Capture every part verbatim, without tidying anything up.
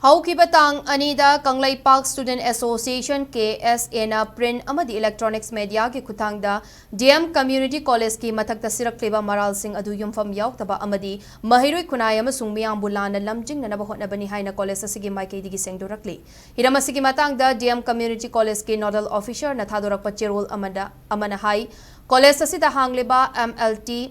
ꯍꯧꯈꯤꯕ ꯇꯥꯡ ꯑꯅꯤꯗ Kangleipak Student Association, K S A ꯅ print ꯑꯃꯗꯤ electronics media ꯒꯤ ꯈꯨꯠꯊꯥꯡꯗ D M Community College ꯀꯤ ꯃꯊꯛꯇ ꯁꯤꯔꯛꯂꯤꯕ ꯃꯔꯥꯜꯁꯤꯡ ꯑꯗꯨ ꯌꯨꯝꯐꯝ ꯌꯥꯎꯗꯕ ꯑꯃꯗꯤ ꯃꯍꯩꯔꯣꯏ ꯈꯨꯟꯅꯥꯏ ꯑꯃꯁꯨꯡ ꯃꯤꯌꯥꯝꯕꯨ ꯂꯥꯟꯅ ꯂꯝꯖꯤꯡꯅꯅꯕ ꯍꯣꯠꯅꯕꯅꯤ ꯍꯥꯏꯅ college ꯑꯁꯤꯒꯤ ꯃꯥꯏꯀꯩꯗꯒꯤ ꯁꯦꯡꯗꯣꯔꯛꯂꯤ꯫ ꯍꯤꯔꯝ ꯑꯁꯤꯒꯤ ꯃꯇꯥꯡꯗ D M Community College ꯀꯤ nodal officer ꯅ ꯊꯥꯗꯣꯔꯛꯄ ꯆꯦꯔꯣꯜ ꯑꯃꯗ, ꯑꯃꯅ ꯍꯥꯏ, college ꯑꯁꯤꯗ ꯍꯥꯡꯂꯤꯕ M L T,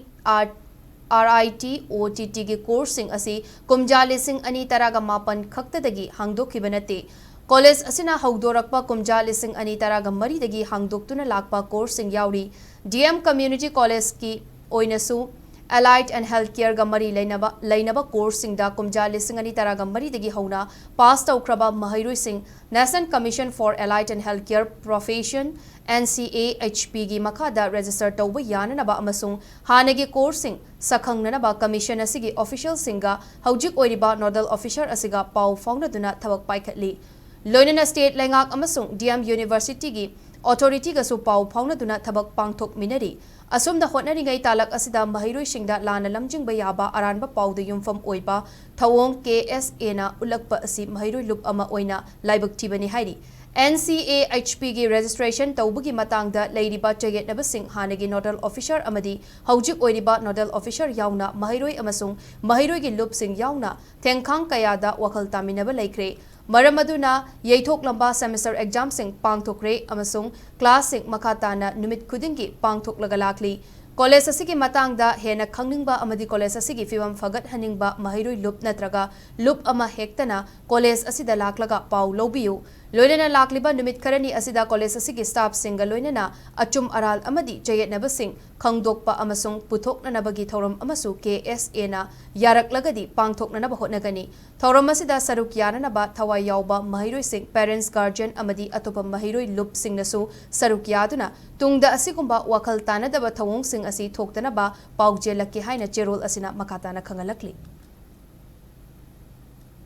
R I T, O T T ꯒꯤ course ꯁꯤꯡ ꯑꯁꯤ ꯀꯨꯝꯖꯥ ꯂꯤꯁꯤꯡ ꯑꯅꯤ ꯇꯔꯥꯒ ꯃꯥꯄꯟ ꯈꯛꯇꯗꯒꯤ ꯍꯥꯡꯗꯣꯛꯈꯤꯕ ꯅꯠꯇꯦ꯫ College ꯑꯁꯤꯅ ꯍꯧꯗꯣꯔꯛꯄ ꯀꯨꯝꯖꯥ ꯂꯤꯁꯤꯡ ꯑꯅꯤ ꯇꯔꯥꯒ ꯃꯔꯤꯗꯒꯤ ꯍꯥꯡꯗꯣꯛꯇꯨꯅ ꯂꯥꯛꯄ course ꯁꯤꯡ ꯌꯥꯎꯔꯤ꯫ D M Community College ꯀꯤ ꯑꯣꯏꯅꯁꯨ Allied and Healthcare ꯒ ꯃꯔꯤ ꯂꯩꯅꯕ, ꯂꯩꯅꯕ course ꯁꯤꯡꯗ ꯀꯨꯝꯖꯥ ꯂꯤꯁꯤꯡ ꯑꯅꯤ ꯇꯔꯥꯒ ꯃꯔꯤꯗꯒꯤ ꯍꯧꯅ pass ꯇꯧꯈ꯭ꯔꯕ ꯃꯍꯩꯔꯣꯏꯁꯤꯡ National Commission for Allied and Healthcare Profession, N C A H P ꯒꯤ ꯃꯈꯥꯗ register ꯇꯧꯕ ꯌꯥꯅꯅꯕ ꯑꯃꯁꯨꯡ ꯍꯥꯟꯅꯒꯤ course ꯁꯤꯡ ꯁꯛꯈꯪꯅꯅꯕ commission ꯑꯁꯤꯒꯤ official ꯁꯤꯡꯒ ꯍꯧꯖꯤꯛ ꯑꯣꯏꯔꯤꯕ nodal officer ꯑꯁꯤꯒ ꯄꯥꯎ ꯐꯥꯎꯅꯗꯨꯅ ꯊꯕꯛ ꯄꯥꯏꯈꯠꯂꯤ꯫ ꯂꯣꯏꯅꯅ state ꯂꯩꯉꯥꯛ ꯑꯃꯁꯨꯡ D M University ꯒꯤ authority ꯒꯁꯨ ꯄꯥꯎ ꯐꯥꯎꯅꯗꯨꯅ ꯊꯕꯛ ꯄꯥꯡꯊꯣꯛꯃꯤꯟꯅꯔꯤ꯫ ꯑꯁꯨꯝꯅ ꯍꯣꯠꯅꯔꯤꯉꯩ ꯇꯥꯂꯛ ꯑꯁꯤꯗ ꯃꯍꯩꯔꯣꯏꯁꯤꯡꯗ ꯂꯥꯟꯅ ꯂꯝꯖꯤꯡꯕ ꯌꯥꯕ ꯑꯔꯥꯟꯕ ꯄꯥꯎꯗ ꯌꯨꯝꯐꯝ ꯑꯣꯏꯕ ꯊꯧꯑꯣꯡ K S A ꯅ ꯎꯠꯂꯛꯄ ꯑꯁꯤ ꯃꯍꯩꯔꯣꯏ ꯂꯨꯞ ꯑꯃ ꯑꯣꯏꯅ ꯂꯥꯏꯕꯛ ꯊꯤꯕꯅꯤ ꯍꯥꯏꯔꯤ꯫ N C A H P ꯒꯤ registration ꯇꯧꯕꯒꯤ ꯃꯇꯥꯡꯗ ꯂꯩꯔꯤꯕ ꯆꯌꯦꯠꯅꯕꯁꯤꯡ ꯍꯥꯟꯅꯒꯤ nodal officer ꯑꯃꯗꯤ ꯍꯧꯖꯤꯛ ꯑꯣꯏꯔꯤꯕ nodal officer ꯌꯥꯎꯅ ꯃꯍꯩꯔꯣꯏ ꯑꯃꯁꯨꯡ ꯃꯍꯩꯔꯣꯏꯒꯤ ꯂꯨꯞꯁꯤꯡ ꯌꯥꯎꯅ ꯊꯦꯡꯈꯥꯡ ꯀꯌꯥꯗ ꯋꯥꯈꯜ ꯇꯥꯃꯤꯟꯅꯕ ꯂꯩꯈ꯭ꯔꯦ꯫ ꯃꯔꯝ ꯑꯗꯨꯅ ꯌꯩꯊꯣꯛꯂꯝꯕ semester exam ꯁꯤꯡ ꯄꯥꯡꯊꯣꯛꯈ꯭ꯔꯦ ꯑꯃꯁꯨꯡ class ꯁꯤꯡ ꯃꯈꯥ ꯇꯥꯅ ꯅꯨꯃꯤꯠ ꯈꯨꯗꯤꯡꯒꯤ ꯄꯥꯡꯊꯣꯛꯂꯒ ꯂꯥꯛꯂꯤ꯫ College ꯑꯁꯤꯒꯤ ꯃꯇꯥꯡꯗ ꯍꯦꯟꯅ ꯈꯪꯅꯤꯡꯕ ꯑꯃꯗꯤ college ꯑꯁꯤꯒꯤ ꯐꯤꯕꯝ ꯐꯒꯠꯍꯟꯅꯤꯡꯕ ꯃꯍꯩꯔꯣꯏ ꯂꯨꯞ ꯅꯠꯇ꯭ꯔꯒ ꯂꯨꯞ ꯑꯃ ꯍꯦꯛꯇꯅ college ꯑꯁꯤꯗ ꯂꯥꯛꯂꯒ ꯄꯥꯎ ꯂꯧꯕꯤꯌꯨ꯫ ꯂꯣꯏꯅꯅ ꯂꯥꯛꯂꯤꯕ ꯅꯨꯃꯤꯠ ꯈꯔꯅꯤ ꯑꯁꯤꯗ college ꯑꯁꯤꯒꯤ staff ꯁꯤꯡꯒ ꯂꯣꯏꯅꯅ ꯑꯆꯨꯝ ꯑꯔꯥꯜ ꯑꯃꯗꯤ ꯆꯌꯦꯠꯅꯕꯁꯤꯡ ꯈꯪꯗꯣꯛꯄ ꯑꯃꯁꯨꯡ ꯄꯨꯊꯣꯛꯅꯅꯕꯒꯤ ꯊꯧꯔꯝ ꯑꯃꯁꯨ K S A ꯅ ꯌꯥꯔꯛꯂꯒꯗꯤ ꯄꯥꯡꯊꯣꯛꯅꯅꯕ ꯍꯣꯠꯅꯒꯅꯤ꯫ ꯊꯧꯔꯝ ꯑꯁꯤꯗ ꯁꯔꯨꯛ ꯌꯥꯅꯅꯕ ꯊꯋꯥꯏ ꯌꯥꯎꯕ ꯃꯍꯩꯔꯣꯏꯁꯤꯡ, parents, guardian ꯑꯃꯗꯤ ꯑꯇꯣꯞꯄ ꯃꯍꯩꯔꯣꯏ ꯂꯨꯞꯁꯤꯡꯅꯁꯨ ꯁꯔꯨꯛ ꯌꯥꯗꯨꯅ ꯇꯨꯡꯗ ꯑꯁꯤꯒꯨꯝꯕ ꯋꯥꯈꯜ ꯇꯥꯅꯗꯕ ꯊꯧꯑꯣꯡꯁꯤꯡ ꯑꯁꯤ ꯊꯣꯛꯇꯅꯕ ꯄꯥꯎꯖꯦꯜꯂꯛꯀꯦ ꯍꯥꯏꯅ ꯆꯦꯔꯣꯜ ꯑꯁꯤꯅ ꯃꯈꯥ ꯇꯥꯅ ꯈꯪꯍꯜꯂꯛꯂꯤ꯫